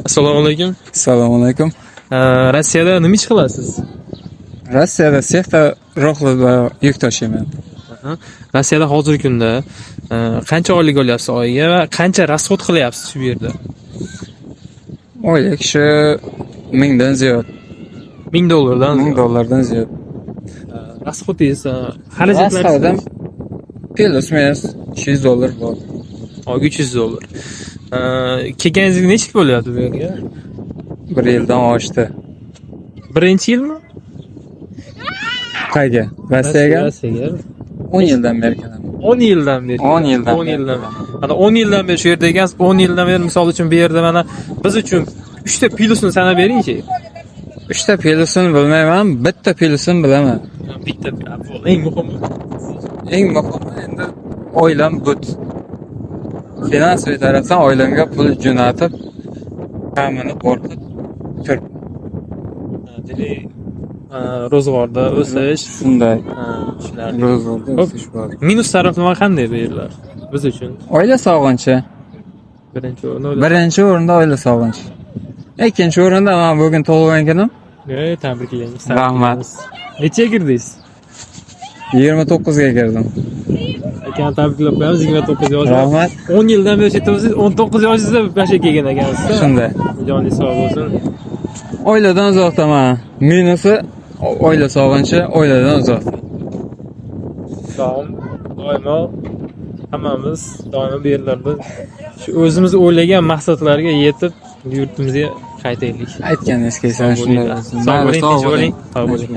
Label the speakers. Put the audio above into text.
Speaker 1: Assalomu alaykum.
Speaker 2: Assalomu alaykum.
Speaker 1: Rossiyada nima ish qilasiz?
Speaker 2: Rossiyada sexda rohli yuk tashiyman.
Speaker 1: Rossiyada hozirgi kunda qancha oylik olyapsiz oyiga va qancha расход qilyapsiz shu yerda?
Speaker 2: Oylik shu 1000 dan ziyod.
Speaker 1: 1000 dollardan
Speaker 2: 1000
Speaker 1: ziyod.
Speaker 2: dollardan ziyod.
Speaker 1: Расход ingiz, xarajatlaringiz?
Speaker 2: Расход im плюс-минус 300 dollar bor.
Speaker 1: Oyiga 300 dollar. Kelganingizga necha yil bo'lyapti bu yerga?
Speaker 2: Bir yildan oshdi.
Speaker 1: Birinchi yilmi?
Speaker 2: Qayga? Rossiyaga?
Speaker 1: Rossiyaga.
Speaker 2: 10 yildan beri kelaman.
Speaker 1: 10 yildan beri.
Speaker 2: 10 yildan
Speaker 1: 10
Speaker 2: beri.
Speaker 1: yildan. Mana 10 yildan beri shu yerda ekansiz. 10 yildan beri, misol uchun, bu yerda mana biz uchun 3 ta plyusini sanab beringchi.
Speaker 2: Uchta plyusini bilmayman, bitta plyusini bilaman.
Speaker 1: Bitta eng muhimi.
Speaker 2: Eng muhimi endi oilam but. Финансовый tarafdan oilamga pul jo'natib, hammani qo'rqib turib.
Speaker 1: Demak, ro'zg'orda o'sish,
Speaker 2: Shunday.
Speaker 1: Tushunarli.
Speaker 2: Ro'zg'orda
Speaker 1: Xo'p.
Speaker 2: o'sish bor.
Speaker 1: Minus taraf nima, qanday bu yerlar biz uchun?
Speaker 2: Oila sog'inchi.
Speaker 1: Birinchi o'rinda.
Speaker 2: Birinchi o'rinda oila sog'inchi. Ikkinchi o'rinda man bugun tug'ilgan kunim.
Speaker 1: Ey, tabriklaymiz.
Speaker 2: Rahmat.
Speaker 1: Nechaga kirdingiz?
Speaker 2: 29 ga kirdim.
Speaker 1: Akani tabriklab qo'yamiz, 29 yosh.
Speaker 2: Rahmat.
Speaker 1: 10 yildan beri shu yerda bo'lsangiz, 19 yoshingizda mana shu yerga kelgan ekansiz.
Speaker 2: Shunday.
Speaker 1: Joningiz sog' bo'lsin.
Speaker 2: Oiladan uzoqdaman. Minusi oila sog'inchi, oiladan uzoqda.
Speaker 1: Sog'im doimo, hammamiz doimo bu yerlarda shu o'zimiz o'ylagan maqsadlarga yetib, yurtimizga qaytaylik.
Speaker 2: Aytganingiz kelsin,
Speaker 1: Sog'
Speaker 2: shunday
Speaker 1: bo'ling.
Speaker 2: bo'lsin.
Speaker 1: Sog' bo'ling,
Speaker 2: Sog'
Speaker 1: tinch
Speaker 2: bo'ling.
Speaker 1: bo'ling. Sog' bo'ling.